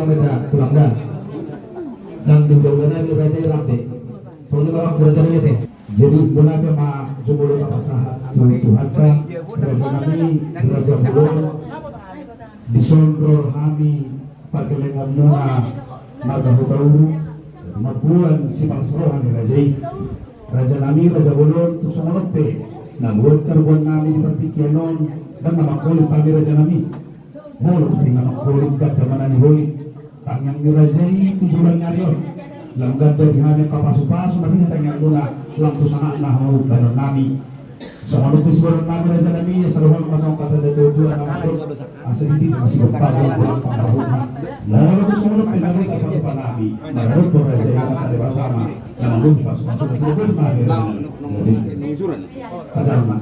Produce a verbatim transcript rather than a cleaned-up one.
Meta pulang da. Nang di undang-undang nami raja i rampe. Soalnya memang raja nami te. Jadi bona pe ma jumolo tapasahat tu Tuhanta, raja nami, raja bolon. Dison ro hami parkelengonmuna marga Hutauruk, mamboan sipalas roha ni raja i. Raja nami, raja bolon, tung songon on pe na buat karoboan nami di partingkian on, ndang na mangholit hami raja nami. Molo tung na mangholit, ganda ma na niholit tangiang ni raja i tu joloan ni ari on. Lam ganda di hami angka pasupasu, marhite tangiangmuna lam tu sangapna hamu bahenon nami. Songon on pe siboan nami raja nami, asa dohonon ma songon hata ni natuatua na mandok, asa dititi ma sigompa, bolang pangarahutna. Molo tung songon on pe na ro tarpatupa nami, maradophon raja i, Amanta Debata ma na manggohi pasupasu, asa dohonon ma. Jadi, tajam ma.